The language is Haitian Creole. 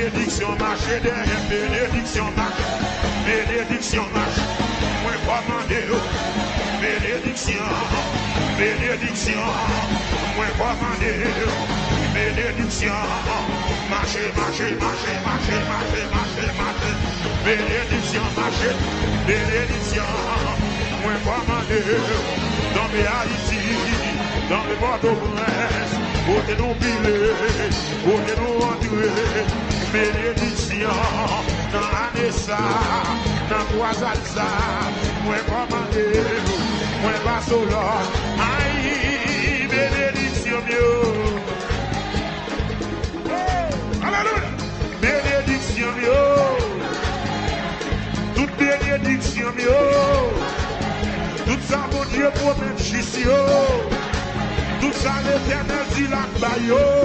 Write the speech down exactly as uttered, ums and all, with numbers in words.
Benediksyon mache dèyè m, benediksyon mache, benediksyon mache. Mwen kòmande yo, benediksyon, benediksyon. Mwen kòmande yo, benediksyon. Mache, mache, mache, mache, mache, mache, mache. Benediksyon mache, benediksyon. Mwen kòmande, danbe Ayiti, danbe Pòtoprens, kote nou vire, kote nou antre, benediksyon nan ane sa, nan twazal sa, mwen kòmande, mwen pase w lòd, ay, benediksyon m yo. Alelouya! Benediksyon m yo. Tout benediksyon m yo. Tout sa Bondye pwomèt jis yo. Tout sa Letènèl di l ap ba yo.